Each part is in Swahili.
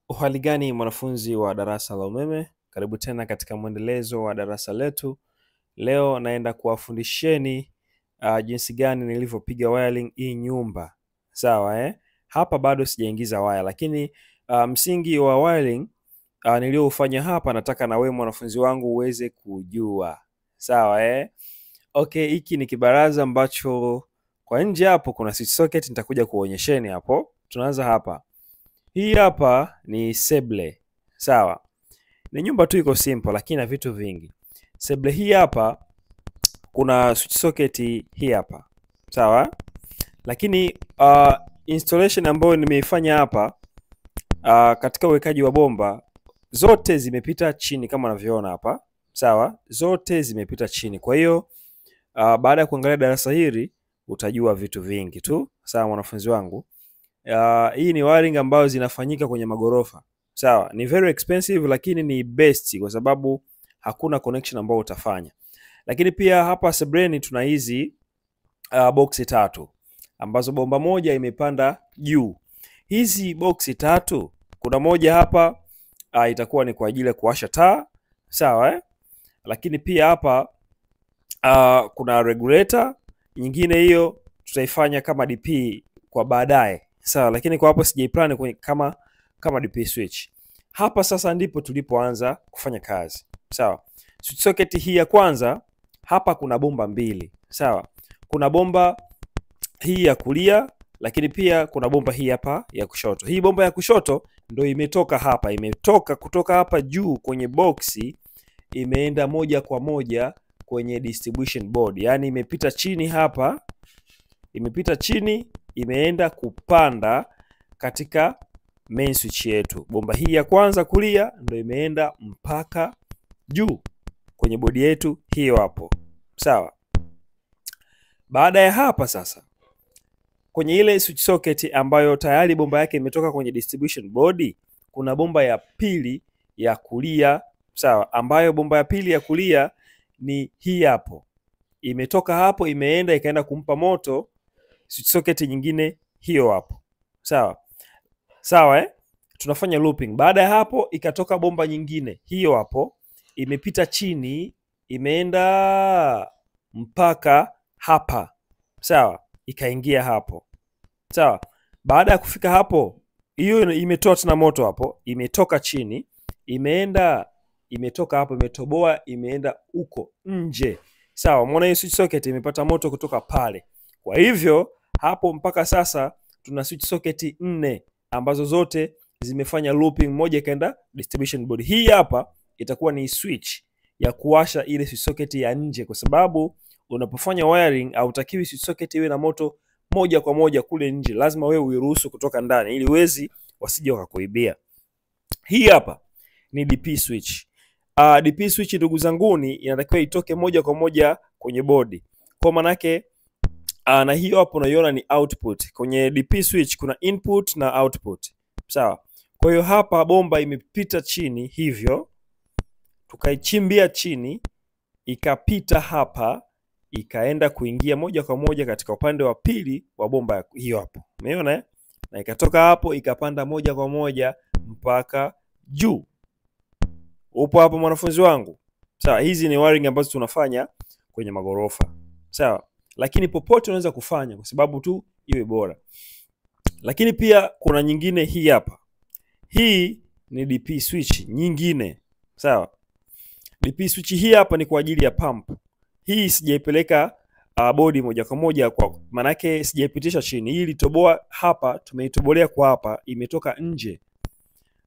Uhali gani mwanafunzi wa darasa la umeme, karibu tena katika mwendelezo wa darasa letu. Leo naenda kuwafundisheni jinsi gani nilivyopiga wiring hii nyumba. Sawa eh? Hapa bado sijaingiza waya, lakini msingi wa wiring nilioufanya hapa nataka na wewe mwanafunzi wangu uweze kujua. Sawa eh? Okay, hiki ni kibaraza ambacho kwa nje hapo kuna switch socket, nitakuja kuonyesheni hapo. Tunaanza hapa. Hii hapa ni seble. Sawa. Ni nyumba tu iko simple lakini na vitu vingi. Seble hii hapa kuna switch socket hii hapa. Sawa? Lakini installation ambayo nimeifanya hapa katika uwekaji wa bomba zote zimepita chini kama unavyoona hapa. Sawa? Zote zimepita chini. Kwa hiyo baada ya kuangalia darasa hili utajua vitu vingi tu. Sawa mwanafunzi wangu. Hii ni wiring ambayo zinafanyika kwenye magorofa. Sawa, ni very expensive lakini ni best kwa sababu hakuna connection ambayo utafanya. Lakini pia hapa sebreni tuna hizi boxi tatu ambazo bomba moja imepanda juu. Hizi boxi tatu, kuna moja hapa itakuwa ni kwa ajili ya kuwasha taa, sawa eh? Lakini pia hapa kuna regulator nyingine, hiyo tutaifanya kama DP kwa baadaye. Sawa, lakini kwa hapo sijaiplan kwenye kama DP switch. Hapa sasa ndipo tulipoanza kufanya kazi. Sawa. Switch socket hii ya kwanza hapa kuna bomba mbili. Sawa. Kuna bomba hii ya kulia lakini pia kuna bomba hii hapa ya kushoto. Hii bomba ya kushoto ndio imetoka hapa, imetoka kutoka hapa juu kwenye boxi imeenda moja kwa moja kwenye distribution board. Yaani imepita chini hapa, imepita chini, imeenda kupanda katika main switch yetu. Bomba hii ya kwanza kulia ndio imeenda mpaka juu kwenye bodi yetu hiyo hapo. Sawa. Baada ya hapa sasa, kwenye ile switch socket ambayo tayari bomba yake imetoka kwenye distribution board, kuna bomba ya pili ya kulia, sawa, ambayo bomba ya pili ya kulia ni hii hapo. Imetoka hapo imeenda ikaenda kumpa moto switch socket nyingine hiyo hapo. Sawa. Sawa eh? Tunafanya looping. Baada ya hapo ikatoka bomba nyingine hiyo hapo, imepita chini, imeenda mpaka hapa. Sawa, ikaingia hapo. Sawa. Baada ya kufika hapo, hiyo imetoa tena moto hapo, imetoka chini, imeenda, imetoka hapo, imetoboa, imeenda huko nje. Sawa, umeona hiyo switch socket imepata moto kutoka pale. Kwa hivyo hapo mpaka sasa tuna switch socket 4 ambazo zote zimefanya looping, moja ikaenda distribution board. Hii hapa itakuwa ni switch ya kuwasha ile switch socket ya nje, kwa sababu unapofanya wiring hautakiwi switch socket iwe na moto moja kwa moja kule nje, lazima wewe uiruhusu kutoka ndani ili wezi wasije wakakuibia. Hii hapa ni DP switch. DP switch ndugu zanguni inatakiwa itoke moja kwa moja kwenye bodi. Kwa maana yake na hiyo hapo unaiona ni output. Kwenye DP switch kuna input na output. Sawa. Kwa hiyo hapa bomba imepita chini hivyo, tukaichimbia chini, ikapita hapa, ikaenda kuingia moja kwa moja katika upande wa pili wa bomba hiyo hapo. Umeona eh? Na ikatoka hapo ikapanda moja kwa moja mpaka juu. Upo hapo mwanafunzi wangu? Sawa, hizi ni wiring ambazo tunafanya kwenye magorofa. Sawa. Lakini popote unaweza kufanya kwa sababu tu iwe bora. Lakini pia kuna nyingine hii hapa. Hii ni DP switch nyingine. Sawa. DP switch hii hapa ni kwa ajili ya pump. Hii sijaipeleka bodi moja kwa moja kwa manake sijaipitisha chini. Hii ilitoboa hapa, tumeitobolea kwa hapa, imetoka nje.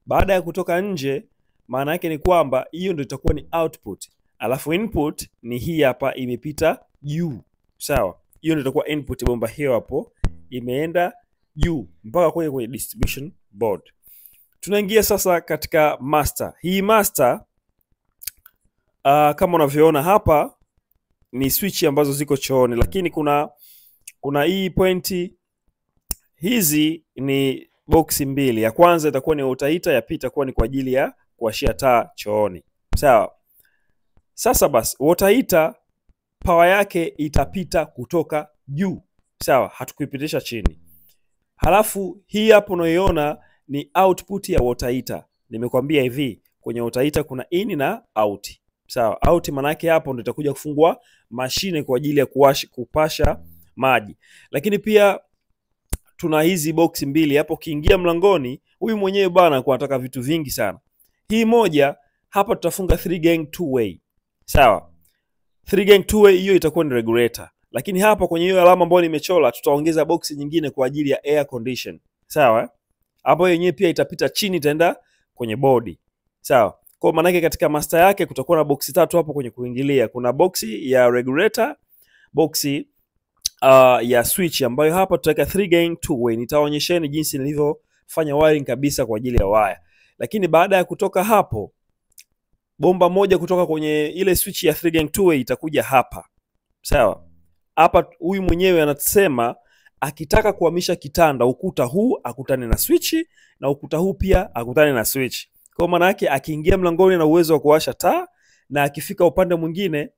Baada ya kutoka nje, maana yake ni kwamba hiyo ndio itakuwa ni output. Alafu input ni hii hapa imepita juu. Sawa. Hiyo ndio itakuwa input, bomba hiyo hapo imeenda juu mpaka kwenye distribution board. Tunaingia sasa katika master. Hii master kama unavyoona hapa ni switch ambazo ziko chooni, lakini kuna hii pointi, hizi ni boxi mbili. Ya kwanza itakuwa ni water heater, ya pili itakuwa ni kwa ajili ya kuwashia taa chooni. Sawa. Sasa basi water heater power yake itapita kutoka juu. Sawa, hatukuipitisha chini. Halafu hii hapo unayoiona ni output ya water heater. Nimekwambia hivi, kwenye water heater kuna in na out. Sawa, out maana yake hapo ndio itakuja kufungua mashine kwa ajili ya kupasha maji. Lakini pia tuna hizi box mbili hapo, ukiingia mlangoni, huyu mwenyewe bana kwa anataka vitu vingi sana. Hii moja hapa tutafunga 3 gang 2 way. Sawa. 3 gang 2 way hiyo itakuwa ni regulator. Lakini hapa kwenye hiyo alama ambayo nimechora tutaongeza box nyingine kwa ajili ya air condition. Sawa? Hapo yenyewe pia itapita chini itaenda kwenye bodi. Sawa. Kwa maana yake katika master yake kutakuwa na box tatu hapo kwenye kuingilia. Kuna box ya regulator, box ya switch ambayo hapa tutaweka 3 gang 2 way. Nitaonyesheni jinsi nilivyofanya wiring kabisa kwa ajili ya waya. Lakini baada ya kutoka hapo, bomba moja kutoka kwenye ile switch ya 3 gang 2 way itakuja hapa. Sawa. Hapa huyu mwenyewe anasema akitaka kuhamisha kitanda, ukuta huu akutane na switch na ukuta huu pia akutane na switch. Kwa maana yake akiingia mlangoni ana uwezo wa kuwasha taa, na akifika upande mwingine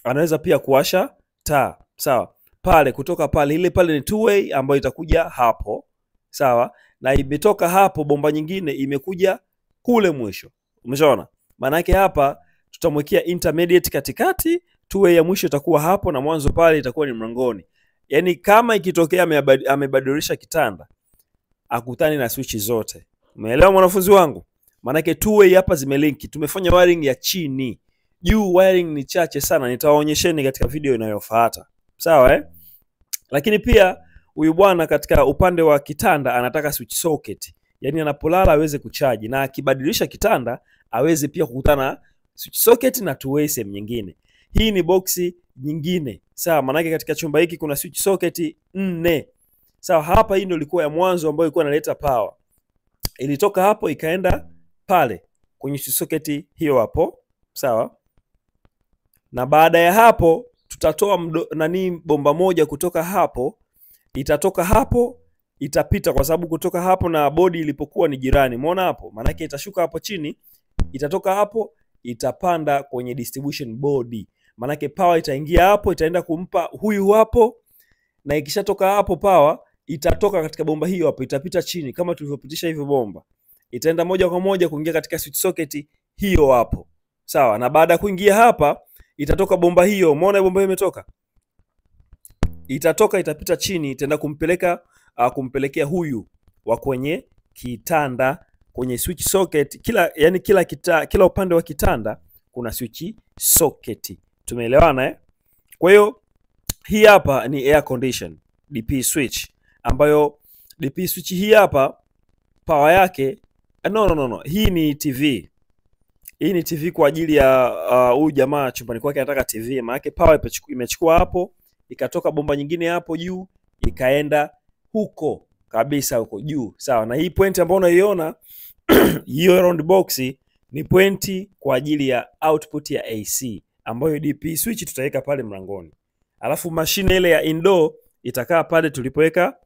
anaweza pia kuwasha taa. Sawa. Pale kutoka pale ile pale ni two way ambayo itakuja hapo. Sawa. Na imetoka hapo bomba nyingine imekuja kule mwisho. Umeshaona? Maana yake hapa tutamwekea intermediate katikati, two way ya mwisho itakuwa hapo na mwanzo pale itakuwa ni mlangoni. Yaani kama ikitokea amebadilisha kitanda akutane na switch zote. Umeelewa mwanafunzi wangu? Maana yake two way hapa zimelinki. Tumefanya wiring ya chini. Juu wiring ni chache sana, nitawaonyesheni katika video inayofuata. Sawa eh? Lakini pia huyu bwana katika upande wa kitanda anataka switch socket. Yaani anapolala aweze kuchaji, na akibadilisha kitanda aweze pia kukutana switch socket na two way sehemu nyingine. Hii ni boxi nyingine. Sawa, maana yake katika chumba hiki kuna switch socket 4. Sawa, hapa hii ndio ilikuwa ya mwanzo ambayo ilikuwa inaleta power. Ilitoka hapo ikaenda pale kwenye switch socket hiyo hapo. Sawa? Na baada ya hapo tutatoa bomba moja kutoka hapo, itatoka hapo itapita, kwa sababu kutoka hapo na bodi ilipokuwa ni jirani. Umeona hapo? Maana yake itashuka hapo chini, itatoka hapo itapanda kwenye distribution board. Maana yake power itaingia hapo, itaenda kumpa huyu hapo, na ikishatoka hapo power itatoka katika bomba hiyo hapo, itapita chini kama tulivyopitisha hivyo bomba. Itaenda moja kwa moja kuingia katika switch socket hiyo hapo. Sawa, na baada ya kuingia hapa itatoka bomba hiyo. Umeona bomba hiyo imetoka? Itatoka itapita chini, itaenda kumpelekea huyu wa kwenye kitanda kwenye switch socket. Kila upande wa kitanda kuna switch socket. Tumeelewana eh? Kwa hiyo hii hapa ni air condition DP switch, ambayo DP switch hii hapa power yake no, hii ni TV. Hii ni TV kwa ajili ya huyu jamaa chumbani kwake anataka TV. Maana yake power imechukua hapo, ikatoka bomba nyingine hapo juu, ikaenda huko kabisa huko juu. Sawa, na hii point ambayo unaiona hiyo round box ni point kwa ajili ya output ya AC ambayo DP switch tutaweka pale mlangoni. Alafu mashine ile ya indoor itakaa pale tulipoweka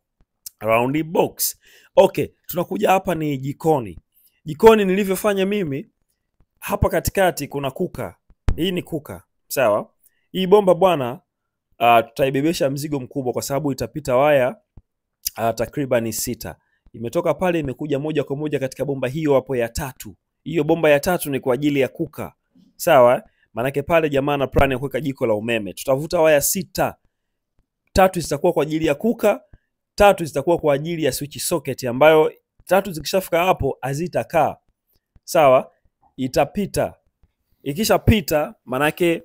round box. Okay, tunakuja hapa ni jikoni. Jikoni nilivyofanya mimi, hapa katikati kuna kuka. Hii ni kuka. Sawa? Hii bomba bwana tutaibebesha mzigo mkubwa kwa sababu itapita waya takriban 6. Imetoka pale imekuja moja kwa moja katika bomba hiyo hapo ya tatu. Hiyo bomba ya tatu ni kwa ajili ya kuka. Sawa? Maanake pale jamaa na plan ya kuweka jiko la umeme. Tutavuta waya 6. 3 zitakuwa kwa ajili ya kuka, 3 zitakuwa kwa ajili ya switch socket ambayo 3 zikishafika hapo hazitakaa. Sawa? Itapita. Ikishapita manake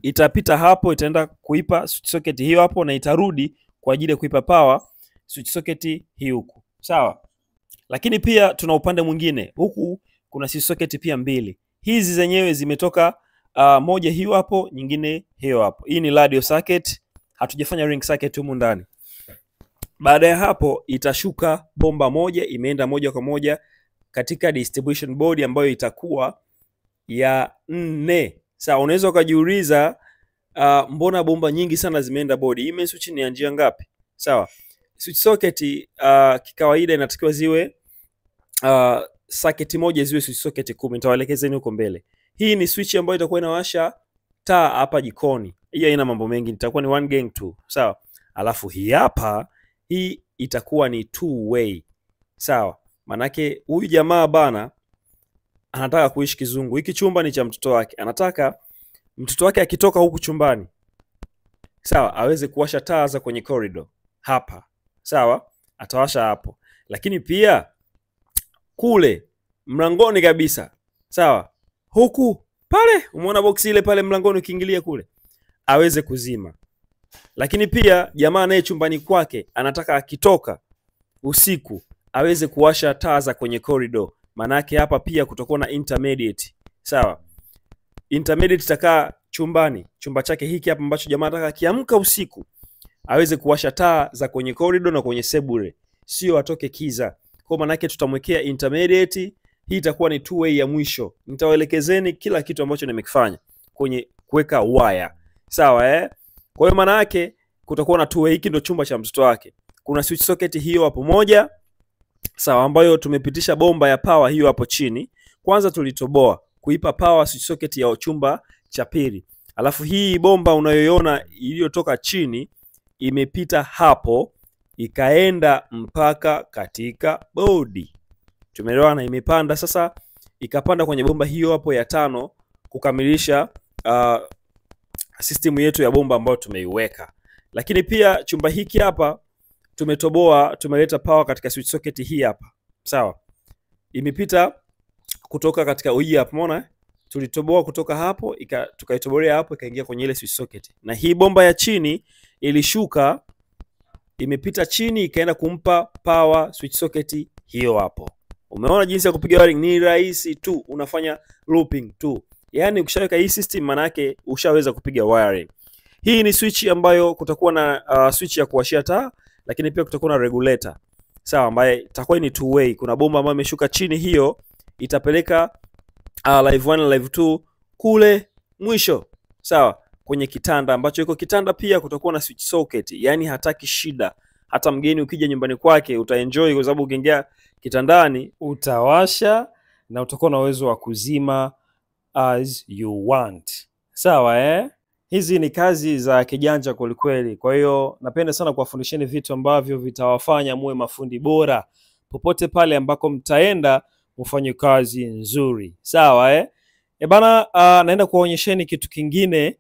itapita hapo, itaenda kuipa switch socket hiyo hapo na itarudi kwa ajili ya kuipa power switch socket hii huku. Sawa? Lakini pia tuna upande mwingine. Huku kuna switch socket pia 2. Hizi zenyewe zimetoka moja hiyo hapo, nyingine hiyo hapo. Hii ni radio circuit, hatujafanya ring circuit humu ndani. Baada ya hapo itashuka bomba moja, imeenda moja kwa moja katika distribution board ambayo itakuwa ya 4. Sawa, unaweza ukajiuliza mbona bomba nyingi sana zimeenda board? Hii main switch ni ya njia ngapi? Sawa. Switch socket kikawaida inatakiwa ziwe socket moja ziwe switch socket 10. Nitawaelekezeni huko mbele. Hii ni switch ambayo itakuwa inawasha taa hapa jikoni. Hii haina mambo mengi, itakuwa ni one gang tu. Sawa. Alafu hii hapa, hii itakuwa ni two way. Sawa, manake huyu jamaa bana anataka kuishi kizungu. Hiki chumba ni cha mtoto wake. Anataka mtoto wake akitoka huku chumbani, sawa, aweze kuwasha taa za kwenye corridor hapa. Sawa, atawasha hapo. Lakini pia kule mlangoni kabisa, sawa, huku pale umeona box ile pale mlangoni ukiingilia kule, aweze kuzima. Lakini pia jamaa naye chumbani kwake anataka akitoka usiku aweze kuwasha taa za kwenye corridor. Manake hapa pia kutakuwa na intermediate. Sawa, intermediate itakaa chumbani, chumba chake hiki hapa ambacho jamaa anataka akiamka usiku aweze kuwasha taa za kwenye corridor na kwenye sebule, sio atoke kiza. Kwa manake tutamwekea intermediate. Hii itakuwa ni two way ya mwisho. Nitawaelekezeni kila kitu ambacho nimekifanya kwenye kuweka waya. Sawa eh? Kwa hiyo maana yake kutakuwa na two way. Hiki ndio chumba cha mtoto wake. Kuna switch socket hiyo hapo moja, sawa, ambayo tumepitisha bomba ya power hiyo hapo chini. Kwanza tulitoboa kuipa power switch socket ya chumba cha pili. Alafu hii bomba unayoiona iliyotoka chini imepita hapo ikaenda mpaka katika bodi. Tumeelewana? Imepanda sasa, ikapanda kwenye bomba hiyo hapo ya 5 kukamilisha system yetu ya bomba ambayo tumeiweka. Lakini pia chumba hiki hapa tumetoboa, tumeleta power katika switch socket hii hapa. Sawa, imepita kutoka katika hii hapa, umeona? Tulitoboa kutoka hapo, tukaitobolea hapo ikaingia kwenye ile switch socket. Na hii bomba ya chini ilishuka, imepita chini ikaenda kumpa power switch socket hiyo hapo. Umeona jinsi ya kupiga wiring ni rahisi tu, unafanya looping tu. Yaani ukishaweka hii system maana yake ushaweza kupiga wiring. Hii ni switch ambayo kutakuwa na switch ya kuwashia taa, lakini pia kutakuwa na regulator. Sawa, ambaye itakuwa ni two way. Kuna bomba ambayo imeshuka chini, hiyo itapeleka live 1 na live 2 kule mwisho. Sawa, kwenye kitanda ambacho iko kitanda pia kutakuwa na switch socket. Yaani hataki shida. Hata mgeni ukija nyumbani kwake utaenjoy, kwa sababu ukiingia kitandani utawasha na utakuwa na uwezo wa kuzima as you want. Sawa eh? Hizi ni kazi za kijanja kwelikweli. Kwa hiyo napenda sana kuwafundisheni vitu ambavyo vitawafanya muwe mafundi bora. Popote pale ambako mtaenda mfanye kazi nzuri. Sawa eh? E bana, naenda kuwaonyesheni kitu kingine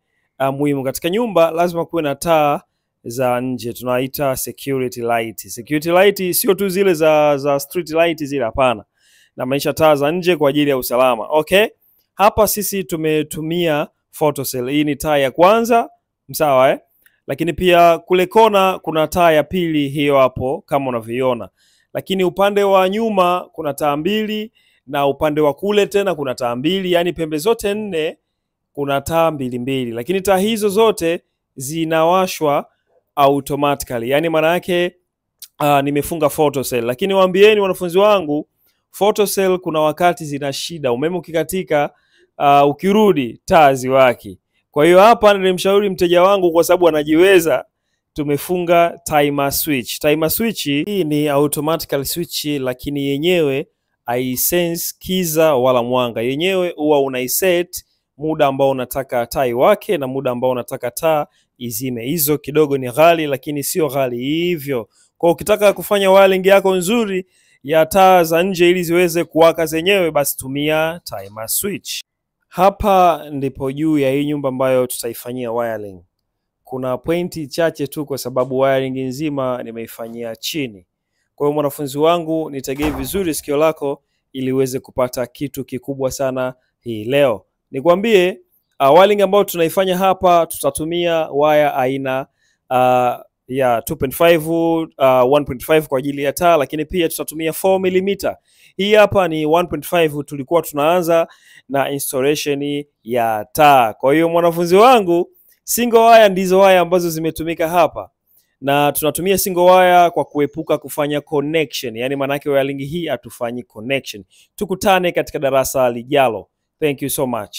muhimu. Katika nyumba lazima kuwe na taa za nje, tunaita security light. Security light sio tu zile za street light zile, hapana. Na maanisha taa za nje kwa ajili ya usalama. Okay? Hapa sisi tumetumia photocell. Hii ni taa ya kwanza, sawa eh? Lakini pia kule kona kuna taa ya pili hiyo hapo kama unavyoiona. Lakini upande wa nyuma kuna taa mbili na upande wa kule tena kuna taa mbili, yani pembe zote nne kuna taa mbili mbili. Lakini taa hizo zote zinawashwa automatically. Yani maana yake nimefunga photocell. Lakini waambieni wanafunzi wangu, photocell kuna wakati zina shida. Umeme ukikatika, ukirudi taa ziwaki. Kwa hiyo hapa nilimshauri mteja wangu, kwa sababu anajiweza, tumefunga timer switch. Timer switch hii ni automatically switch, lakini yenyewe haisense kiza wala mwanga. Yenyewe huwa unaiset muda ambao unataka taa iwake na muda ambao unataka taa izime. Hizo kidogo ni ghali, lakini sio ghali hivyo. Kwa ukitaka kufanya wiring yako nzuri ya taa za nje ili ziweze kuwaka zenyewe, basi tumia timer switch. Hapa ndipo juu ya hii nyumba ambayo tutaifanyia wiring. Kuna pointi chache tu kwa sababu wiring nzima nimeifanyia chini. Kwa hiyo mwanafunzi wangu, nitegee vizuri sikio lako ili uweze kupata kitu kikubwa sana hii leo. Nikwambie, wiring ambayo tunaifanya hapa tutatumia waya aina ya 2.5, 1.5 kwa ajili ya taa, lakini pia tutatumia 4 mm. Hii hapa ni 1.5, tulikuwa tunaanza na installation ya taa. Kwa hiyo mwanafunzi wangu, single wire ndizo waya ambazo zimetumika hapa. Na tunatumia single wire kwa kuepuka kufanya connection. Yani maana yake wiring hii hatufanyi connection. Tukutane katika darasa lijalo. Thank you so much.